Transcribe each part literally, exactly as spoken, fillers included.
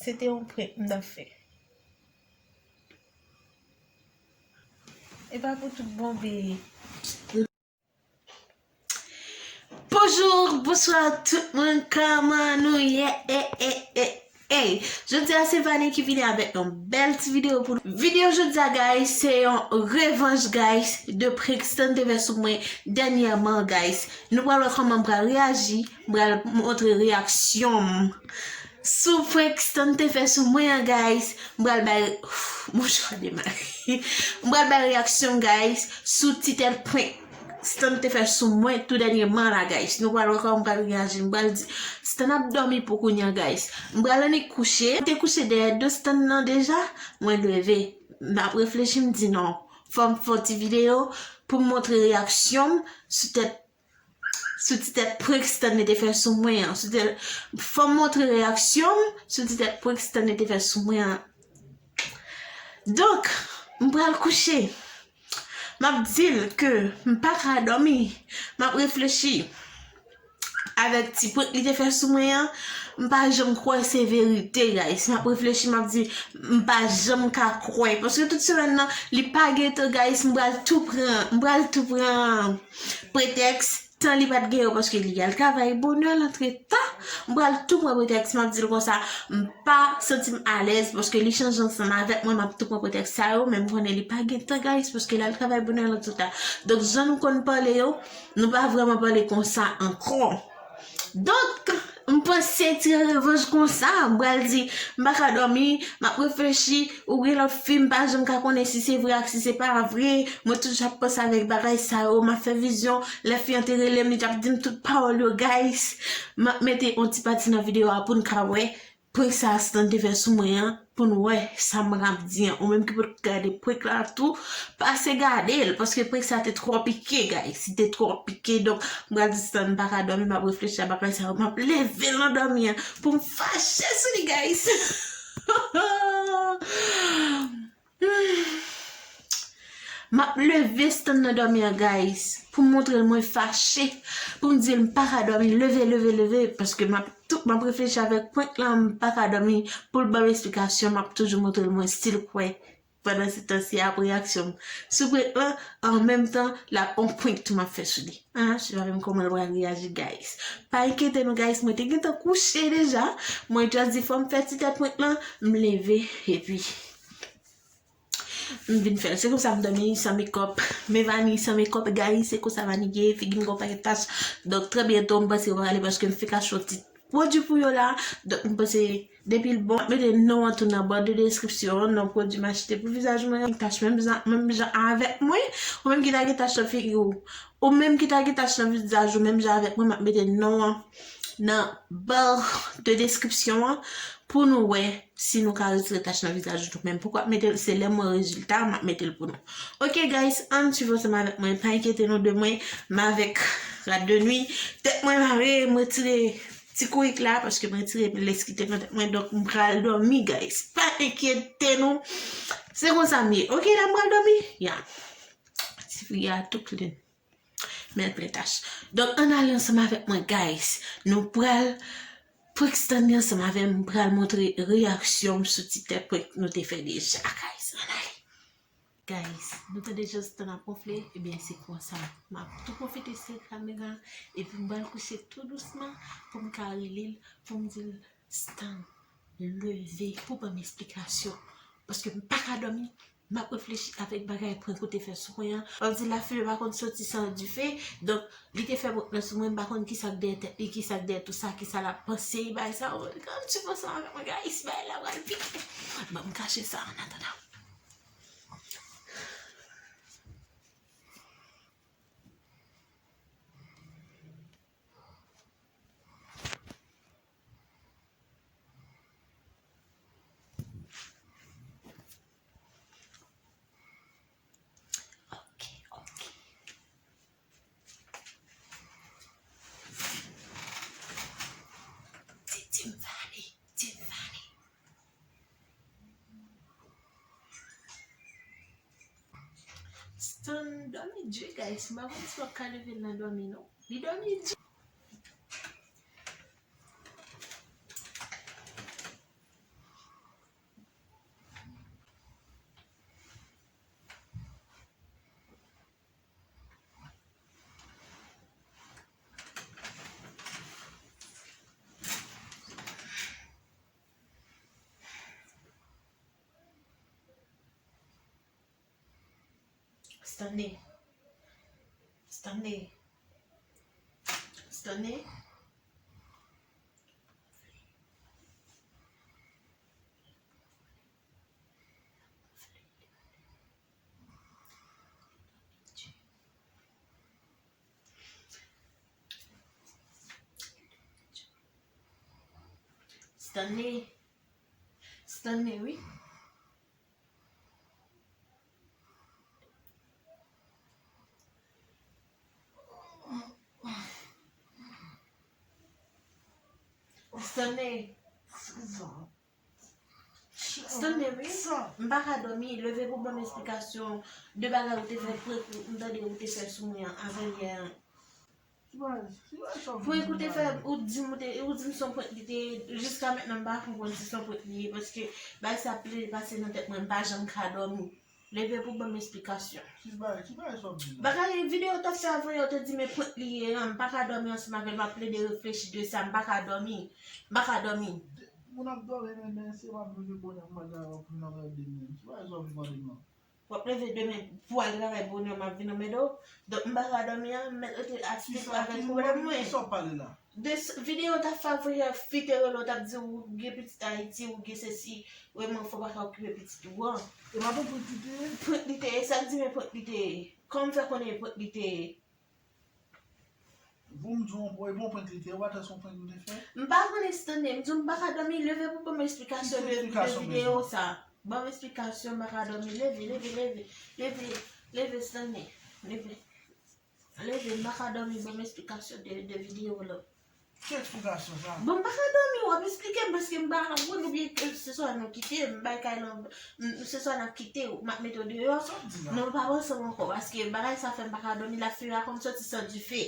Se te yon prank m t ap fè. E pa pou tout bon, be. Bonjou, bonswa tout moun, kòman nou ye? E, e, e, e. Jodi a se Vani ki vini avèk yon bèl ti videyo pou nou. Videyo jodi a, guys, se yon revanj, guys, de prank Stan te fè sou mwen dènyèman, guys. Nou pral wè kòman m pral reyaji, m pral montre reyaksyon m. Sou prank Stan te fè sou mwen an, guys, m pral bay, uf, mon chwa demare. M pral bay reyaksyon m, guys, sou ti tèt prank Stan te fè sou mwen tou dènyèman la, guys. Nou pral wè kòman m pral reyaji. M pral di, Stan ap dòmi pou kounye a, guys. M pral annik kouche. M te kouche dèyè do Stan nan deja. Mwen leve. M ap reflechi, m di non. Fò m fè yon ti videyo pou m montre reyaksyon m sou tèt sou ti tèt prank Stan te fè sou mwen an. Sou tèt, fò m montre reyaksyon m sou ti tèt prank Stan te fè sou mwen an. Donk, m pral kouche. M ap di l ke m pa ka dòmi. M ap reflechi avèk ti prank li te fè sou mwen an. M pa janm kwè se verite, guys. M ap reflechi, m ap di, m pa janm ka kwè. Paske tout semèn nan, li pa gen tan, guys. M pral tou pran, m pral tou pran pretèks. Tan li pa t gen yo paske li al travay bonè, l antre ta. M pral tou pran pretèks, m ap di l konsa, m pa santi m alèz paske li chanje ansanm avèk mwen, m ap tou pran pretèks sa yo, men m konnen li pa gen tan, guys, paske l al travay bonè, l antre ta. Donk, jan nou konn pale yo, nou pa vrèman pale konsa ankò. Donk, m panse tire revanj konsa, m pral di, m pa ka dòmi, m ap reflechi, ou gen lòt fi, m pa janm ka konnen si se vre ak si se pa vre. Mwen toujou ap panse avèk bagay sa yo, m ap fè vizyon. Lè fi an te rele m, li t ap di m tout pawòl yo, guys. M ap mete yon ti pati nan videyo a pou n ka wè prank sa Stan te fè sou mwen an, pou n wè sa m ap di an. Ou menm ki potko gade prank la tou, pase gade l, paske prank sa te twò pike, guys. Li te twò pike, donk, m pral di Stan m pa ka dòmi, m ap reflechi a bagay sa yo, m ap leve l nan dòmi an, pou m fache sou li, guys. M ap leve Stan nan dòmi an, guys, pou m montre l mwen fache, pou m di l m pa ka dòmi, leve, leve, leve, paske m ap tou, m ap reflechi avèk prank lan, m pa ka dòmi, pou l ban m esplikasyon, m ap toujou montre l mwen still kwè. Pandan se tan, se ap reyaksyon m sou prank lan, an menm tan, l ap on prank tou m ap fè sou li. An, se pa menm kòman l pral reyaji, guys. Pa enkyete nou, guys, mwen te gentan kouche deja. Mwen just di fò m fè ti tèt prank lan, m leve, epi m vin fè l. Se konsa m dòmi san makeup. Men Vani san makeup, guys, se konsa Vani ye, figi m gon pakèt tach. Donk, trè byento, m panse yo prale paske m fèk achte yon ti pwodui pou yo la. Donk, m panse depi l bon, m ap mete non an tou nan bò de deskripsyon an, non pwodui m achte pou vizaj mwen. Tach menm jan, menm jan avèk mwen, ou menm ki ta gen tach nan figi w, ou menm ki ta gen tach nan vizaj ou, menm jan avèk mwen, m ap mete non an nan bò de deskripsyon an pou nou wè si nou ka retire tach nan vizaj nou menm. Poukwa m mete l? Se lè m wè rezilta a, m ap mete l pou nou. Ok, guys, ann swiv ansanm avèk mwen. Pa enkyete nou de mwen, m avèk rad de nwi. Tèt mwen mare, m retire ti kourik la, paske mwen retire epil lès ki te nan tèt mwen, donk m pral dòmi, guys. Pa enkyete nou. Se konsa m ye. Ok, la m pral dòmi. Ya. Ti figi a tou klin. Men l plen tach. Donk, ann ale ansanm avèk mwen, guys. Nou pral prank Stanley ansanm avè m, m pral montre reyaksyon m sou ti tèt prank nou te fè deja, guys. Ann ale. Guys, nou tande jan Stan ap wonfle? Ebyen, se konsa. M ap tou pwofite sere kamera, epi m pral kouche tou dousman pou m ka rele l, pou m di l, Stan, leve pou ban m esplikasyon. Paske m pa ka dòmi. M ap reflechi avèk bagay prank ou te fè sou mwen an. W ap di lafimen pa konn soti san dife. Donk, li te fè prank lan sou mwen, m pa konn kisa k dèyè tèt li, kisa k dèyè tou sa, kisa l ap panse, bagay sa yo. Ann swiv ansanm avèk mwen, guys, bagay la pral pike. Ban m kache sa annatandan. Ok, ok. Di, di m Vani, di m Vani. Stan dòmi di, guys. M pa konn si w ap ka leve l nan dòmi, non. Li dòmi di. Stanley. Stanley. Stanley. Stanley. Stanley, wi. Stanley. Stanley, wi. M pa ka dòmi. Leve pou ban m esplikasyon de bagay ou te fè, prank ou, m tande ou te fè sou mwen an, avè l yè an. Prank ou te fè, ou di m, ou te, ou di m se yon prank li te ye. Jiska mentnan, m pa konprann si se yon prank li ye, paske bagay sa ap pase nan tèt mwen, m pa janm ka dòmi. Leve pou ban m esplikasyon. Ki bagay, ki bagay sa w ap di la? Bagay videyo w t ap fè avè yè, ou te di men prank li ye an, m pa ka dòmi ansanm avè l, m ap plede reflechi de sa, m pa ka dòmi. M pa ka dòmi. Moun ap dòmi, men, men se m ap leve bonè pou m al travay, pou m al travay demen. Ki bagay sa w ap vin mande m lan? W ap leve demen pou al travay bonè, m ap vin anmède w. Donk, m pa ka dòmi an, m mèt rete aswit avèk pwoblèm mwen. Kisa w ap pale la? De s-, videyo w t ap fè avè yè, fi te rele w, t ap di ou gen pitit Ayiti, ou gen sesi, vrèman fò w pa ka okipe pitit ou an. E pa t yon prank li te ye? Prank li te ye, sa k di men prank li te ye? Kòman w fè konnen e prank li te ye? Pou m di w, e bon prank li te ye, ou pa t wè se yon prank m te fè? M pa konnen Stanley, m di w m pa ka dòmi, leve pou ban m esplikasyon de, de videyo sa. Ban m esplikasyon, m pa ka dòmi, leve, leve, leve, leve, leve Stanley, leve. Leve, m pa ka dòmi, ban m esplikasyon de, de videyo la. Ki esplikasyon sa? Bon, m pa ka dòmi, w ap esplike m, paske m pa konprann, oubyen ke se swa nou kite, m bay kay lan, m, se swa n ap kite, m ap mete w deyò. Sa w di la? Non, m pa ansanm ankò, paske bagay sa fè m pa ka dòmi, la fumée pa konn soti san dife.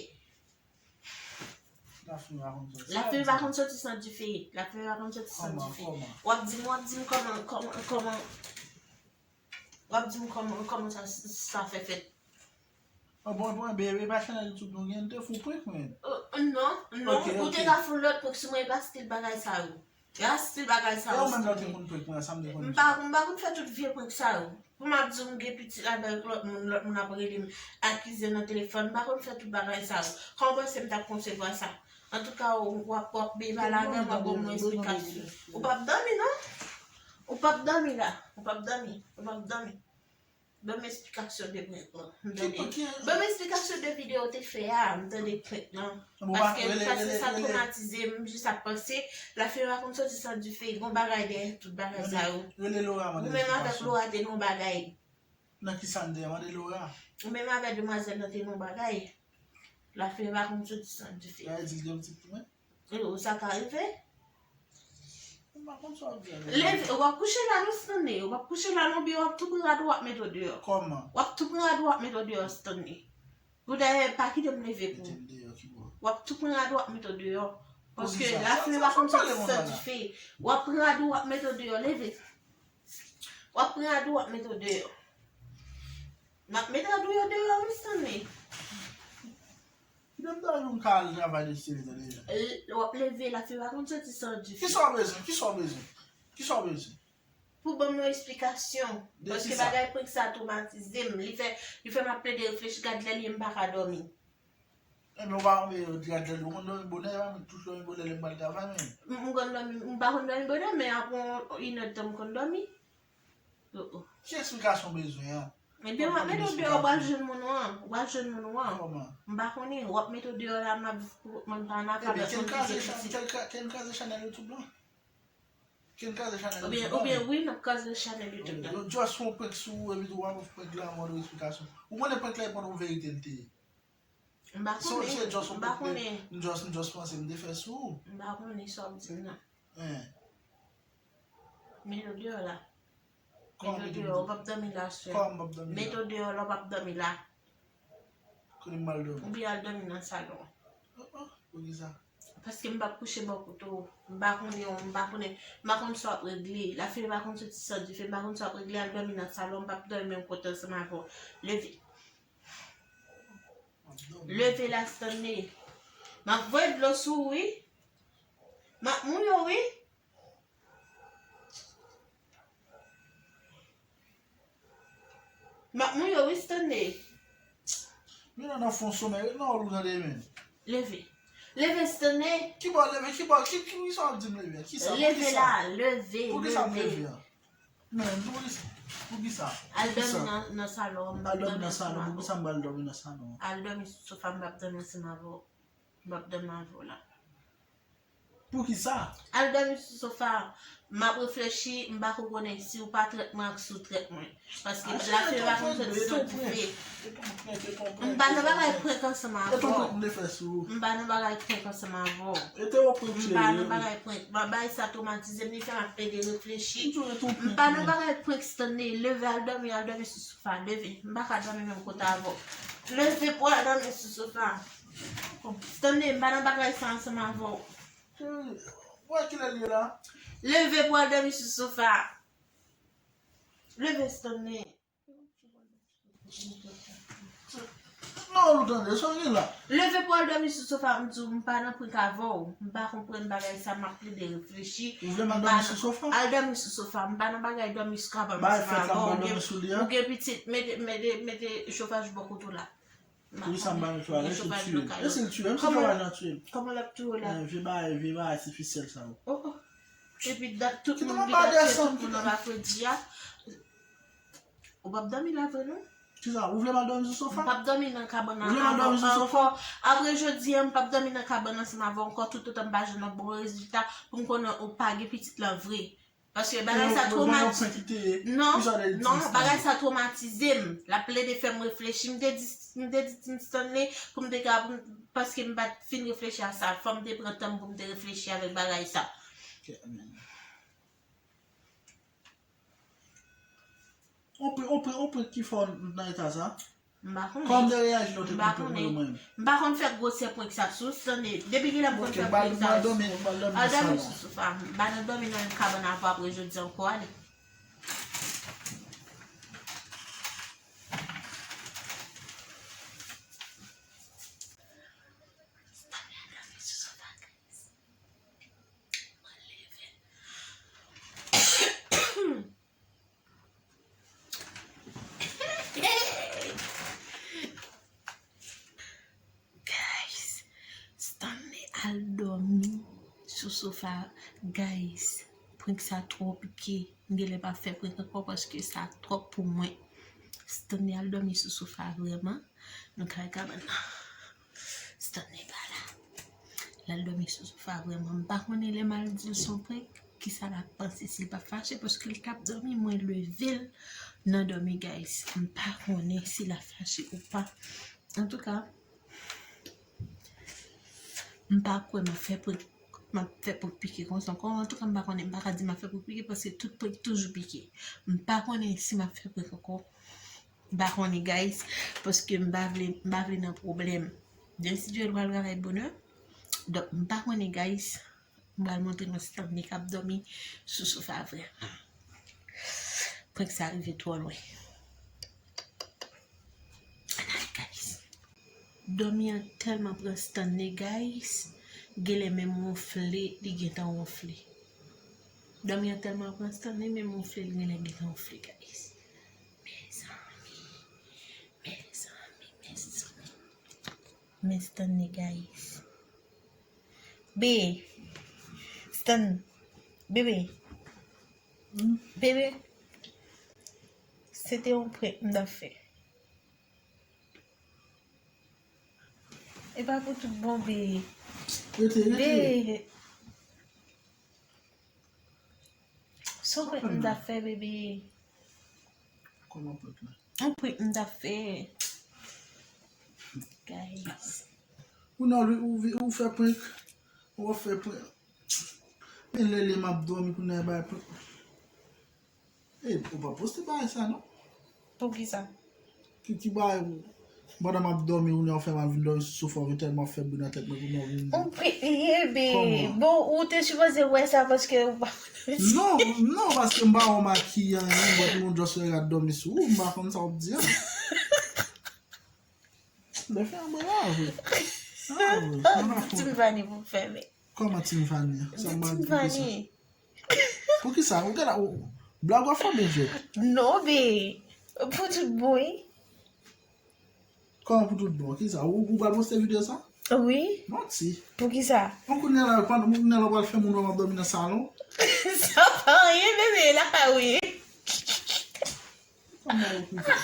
La fumée pa konn soti. La fumée pa konn soti san dife. La fumée pa konn soti san dife. Kòman, kòman? W ap di m, w ap di m kòman, kòman, kòman, w ap di m kòman, kòman sa, sa fè fèt. Oh, bon, bon, bebe, e pa chanèl YouTube nou gen, te fou prank, men. Euh, non, non, ok, ou te ka fè lòt prank sou mwen, e pa stil bagay sa yo. E pa stil bagay sa yo. E ou menm lè w te konn prank mwen, sa m te konn di. M pa, m pa konn fè tout vye prank sa yo. Pou m ap di w m gen pitit avèk lòt moun, lòt moun ap rele m, akize nan telefòn, m pa konn fè tout bagay sa yo. Kòman w panse m t ap konsevwa sa? Antouka, w, w ap, w ap byen pale avè m, w ap ban mwen esplikasyon. Ou p ap dòmi, non? Ou p ap dòmi la. Ou p ap dòmi. Ou p ap dòmi. Ban m esplikasyon de prank lan. M tande. Ban m esplikasyon de videyo w te fè a. M tande prank lan. Paske, paske sa twomatize m, m jis ap panse. La fumée pa konn soti san dife. Gon bagay dèyè tout bagay sa yo. Rele Laura, mande esplikasyon. Ou menm avèk Laura te nan yon bagay. Nan ki sa n te mande Laura? Ou menm avèk demwazèl lan te nan yon bagay. La fumée pa konn soti san dife. Sa vle di l gen pitit pou mwen? E, ou sa ka rive? M pa konn sa w ap di a. Leve, w ap kouche la non, Stanley. W ap kouche la non, oubyen w ap tou pran rad ou, w ap mete w deyò. Kòman? W ap tou pran rad ou, w ap mete w deyò, Stanley. Pou dayè, pa kite m leve pou ou. Mete m deyò ki bò? W ap tou pran rad ou, w ap mete w deyò. Paske la fumée pa konn soti san dife. W ap pran rad ou, w ap mete w deyò. Leve. W ap pran rad ou, w ap mete w deyò. M ap mete rad ou yo deyò, wi, Stanley. Kite m dòmi, m ka al travay de seri de deja. L-, w ap leve, la fumée pa konn soti san dife. Kisa w bezwen? Kisa w bezwen? Kisa w bezwen? Pou ban m yon esplikasyon. De kisa? Paske bagay prank sa twomatize m. Li fè, li fè m ap plede reflechi, gad lè l ye m pa ka dòmi. Ebyen, ou pa konn, gad lè l, ou konn dòmi bonè, pa menm touch dòmi bonè lè m pral travay menm. M, m konn dòmi, m pa konn dòmi bonè, men apre yon, yon inèdtan m konn dòmi. Oh, oh. Ki esplikasyon w bezwen an? Ebyen, w ap mete w deyò, w pral jwenn moun ou an. W pral jwenn moun ou an. Kòman? M pa konnen, w ap mete w deyò la, m ap viv pou kont mwen, m pa nan afè pèsonn ki gen pitit. Ebyen, ke n kraze chanèl YouTube lan? Ke n kraze chanèl YouTube lan? Oubyen, oubyen wi, n ap kraze chanèl YouTube lan. Yo just fè yon prank sou ou, epi tou w ap prank la, mande w esplikasyon. Ou konnen prank la, e pa yon verite l te ye. M pa konnen. Se just yon prank, m just, m just panse m te fè sou ou. M pa konnen sa w ap di m nan. Hein. Mete w deyò la. Mete w deyò, ou p ap dòmi la, sè. Kòman m p ap dòmi la? Mete w deyò la, ou p ap dòmi la. Kote m pral dòmi? Oubyen al dòmi nan salon. Oh, oh, poukisa? Paske m p ap kouche bò kote w. M pa konnen w, m pa konnen, m pa konn sa w ap regle. La fumée pa konn soti san dife, m pa konn sa w ap regle, al dòmi nan salon, m p ap dòmi menm kote ansanm avè w. Leve. Leve la, Stanley. M ap voye dlo sou ou, wi. M ap mouye w, wi. M ap mouye wi, Stanley. Mila nan fon somèy, ret nan wòl ou tande men. Leve. Leve, Stanley. Ki bò leve, ki bò, ki, ki, ki sa w ap di m leve? Ki sa, pou ki Leve sa? La, leve, Pou ki sa m leve. Leve a? Men, pou ki sa? Pou ki sa? Al Pou ki dòmi sa? nan, nan salon, m p ap Al dòmi dòmi nan ansanm salon, pou avè ki w. Sa m pral dòmi nan salon? Al dòmi sou sofa, m p ap dòmi ansanm avè w. M p ap dòmi avè w la. Pou ki sa? Al dòmi sou sofa. M ap reflechi, m pa ko konnen si w pa trèt mwen ak si w trèt mwen. Paske Ah, la cheri, fè e pa ton konn prank, se e sou ton koupe. prank, e ton prank, e ton prank. M pa nan bagay prank ansanm E avè ton w. prank m te fè sou ou. M pa nan bagay prank ansanm avè w. E te yon prank, M cheri, pa nan wi. Bagay prank. Bagay sa twomatize m, li fè m ap plede reflechi. M tou e ton M prank, pa nan wi. Bagay prank, Stanley. Leve al dòmi, al dòmi sou sofa. Leve. M pa ka dòmi menm kote avè w. Leve pou al dòmi sou sofa. Stanley, m pa nan bagay sa ansanm avè w. Cheri, wè kilè l ye la? Leve pou al dòmi sou sofa. Leve, Stanley. Non, ou tande, sa w gen la? Leve pou al dòmi sou sofa, m di w, m pa nan prank avè w. M pa konprann bagay sa, m ap plede reflechi. Ou vle m al dòmi sou sofa? Al dòmi sou sofa, m pa nan bagay dòmi sou kabann Bagay ansanm fèt la, avè m w. pral dòmi sou li a? Ou gen pitit, mete, mete, mete chofaj bò kote w la. Pou ki sa m pa met chofaj? E si l tiye m? E si l tiye m? Si chofaj la tiye m? Kòman l ap touye w la? Eh, vye bagay, vye bagay atifisyèl sa yo. Oh, oh. Epi dat tout Kite moun mwen ki pale ta a tiye sa. Tout moun nan makredi a. Ou p ap dòmi la vre non? Ki sa? Ou vle m al dòmi sou sofa? M p ap dòmi nan kabann nan Ou vle m al dòmi sou sofa? Ankò. Aprè jodi a, m p ap dòmi nan kabann ansanm avè w ankò, toutotan m pa jwenn yon bon rezilta pou m konnen ou pa gen pitit lan vre. Paske bagay sa twomatize. Non, non, bagay sa twomatize m. L ap plede fè m reflechi. M te di, m te di Tim Stanley pou m te ka, pou m, paske m pa t fin reflechi a sa. Fò m te pran tan m pou m te reflechi avèk bagay sa. On prank, on prank, on prank ki fè w nan eta sa? M pa konnen. Kòman w te reyaji lè w te M pa konn prank mwen konnen. yo menm? M pa konn fè gwo sè prank sa sou Stanley. Depi kilè m konn Ok, fè m pral, prank m sa pral sou dòmi, ou? m pral dòmi Al nan dòmi salon. Sou sofa. M pa nan dòmi nan menm kabann avè w aprè jodi a ankò, ale. Stanley al dòmi sou sofa, guys. Mwen leve. Guys, Stanley al dòmi sou sofa. Guys, prank sa twò pike. M genlè pa fè prank ankò paske sa twòp pou mwen. Stanley al dòmi sou sofa vrèman. Nou kay kabann nan. Stanley pa la. L al dòmi sou sofa vrèman. M pa konnen lè m al di l se yon prank, kisa l ap panse, si l p ap fache, paske l t ap dòmi, mwen leve l nan dòmi, guys. M pa konnen si l ap fache ou pa. Antouka, m pa kwè m ap fè prank, m ap fè prank pike konsa ankò. Antouka, m pa konnen, m pa ka di m ap fè prank pike, paske tout prank toujou pike. M pa konnen si m ap fè prank ankò. M pa konnen, guys, paske m pa vle, m pa vle nan pwoblèm. Demen si Dye vle, m pral travay bonè. Donk, m pa konnen, guys. M pral montre nou Stanley k ap dòmi sou sofa vrèman. Prank sa rive twò lwen. Ann ale, guys. Dòmi an tèlman pran Stanley, guys. Genlè menm wonfle, li gentan wonfle. Dòmi an tèlman pran Stanley, menm wonfle, li genlè gentan wonfle, guys. Mezanmi. Mezanmi, mezanmi. Men Stanley, guys. Be. Stan. Bebe. Bebe. Se te yon prank m t ap fè. E pa pou tout bon, Be. Rete, rete. Be. Se yon prank m t ap fè, bebe. Kòman prank la? Yon prank m t ap fè. Guys. Ou nan, ou, ou, ou fè prank. Ou ap fè prank. Men lè, lè m ap dòmi, kounye a bay prank. Ey, ou pa poste bagay sa, non? Poukisa? Ki, ki bagay ou? Pandan m ap dòmi, ou nan fè m al vin dòmi sou sofa, ou tèlman fè bri nan tèt mwen, kounye a ou vin. Ou priye, be. Kòman? Bon, ou te sipoze wè sa paske ou pa. Non, non, paske m pa wè w makiye anyen, but moun just regad dòmi sou ou, m pa konn sa w ap di a. Lè fè anba la, vre. Ah, vre. Sa m pa Ti Vani pou fè, be. Kòman Ti Vani? Sa m pa Ti di pou kisa? Vani. Pou kisa? Ou gade, ou, blag w ap fè oubyen jwèt? Non, be. Pou tout bon, wi. Kòman pou tout bon? Kisa? Ou, ou pral poste videyo sa? Wi. Manti. Poukisa? Bon, kounye a la, pandan, kounye a la, w pral fè moun wè m ap dòmi nan salon? Sa pa anyen, bebe, lakay ou ye. Kòman ou konn fè?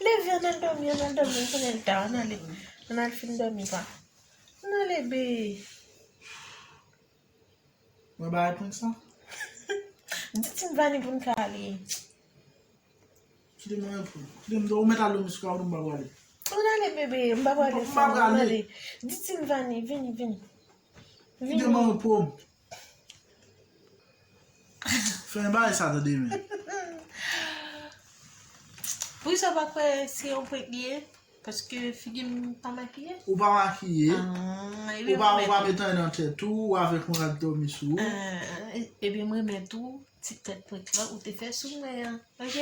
Leve, ann al dòmi, ann al dòmi, kounye a l ta, ann ale. Ann al fin dòmi, pa. Ann ale, be. Mwen bay prank sa? Di Tim Vani pou n ka ale. Kite mwen pou. Kite m, ou mèt al dòmi sou kay ou, m pa prale. Ann ale, bebe, m pa prale. M pa prale. Di Tim Vani, vini, vini. Kite mwen pou. Fè yon bagay sa tande men. Poukisa w pa kwè se yon prank li ye? Paske figi m pa makiye. Ou pa makiye. Ah, Ou pa, ou pa met anyen nan tèt ou, ou avèk mwen k ap dòmi sou ou. Ah, ebyen, mwen renmen tou ti tèt prank la ou te fè sou mwen an. Ok?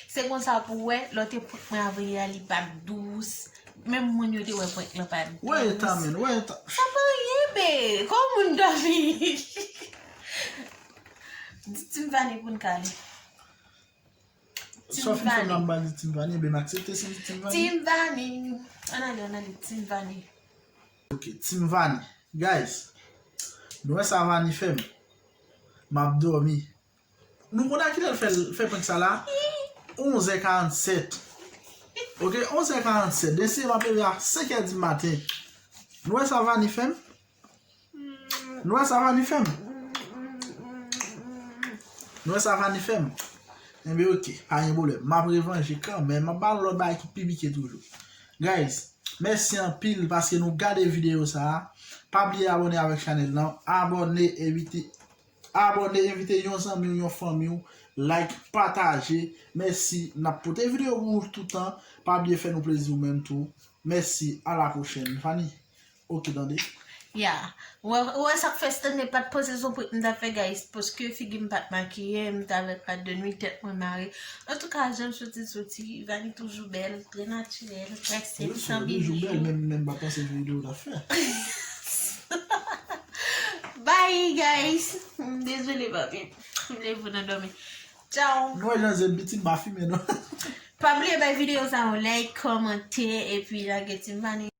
Se konsa pou w wè, lè w te prank mwen avanyè a, li pa t dous. Menm moun yo te wè prank lan pa t dous. Wè eta, men, wè eta. Sa pa anyen, be. Kòman moun dòmi? Di Tim Vani pou n ka ale. Sa w fin fè m nan m ba di Tim Vani, ebyen m aksepte si li Tim Vani. Tim Vani. Ann ale, ann ale, Tim Vani. Ok, Tim Vani. Guys, nou wè sa Vani fè m? M ap dòmi. Nou konn a kilè l fè, fè prank sa la? Onz è karannsèt. Ok, onz è karannsèt. Deside m ap leve a senk è di maten. Nou wè sa Vani fè m? Nou wè sa Vani fè m? Nou wè sa Vani fè m? Enben, ok, pa gen pwoblèm. M ap revanje kanmenm. M ap ba nou lòt bagay ki pi pike toujou. Guys, mèsi anpil paske nou gade videyo sa a. Pa bliye abòne avèk chanèl lan. Abòne, envite, abòne, envite yon zanmi w, yon fanmi w. Like, pataje. Mèsi. N ap pote videyo pou ou toutan. Pa bliye fè nou plezi ou menm tou. Mèsi. A la pwochèn. Vani. Ok, tande. Ya. Ou wè, ou wè sa k fè Stanley pa t panse se yon prank m t ap fè, guys, paske figi m pa t makiye, m t avèk rad de nuit, tèt mwen mare. Antouka, jan m soti, soti, Vani toujou bèl, trè natirèl, trè senp, san biji. Toujou bèl, men, men m pa t panse se videyo w t ap fè. Bye, guys. M dezole, papi. M leve nan dòmi. Ciao. Nou wè jan zye pitit ba fimen, non? Pa bliye bay videyo sa yon like, kòmante, epi lage Tim Vani.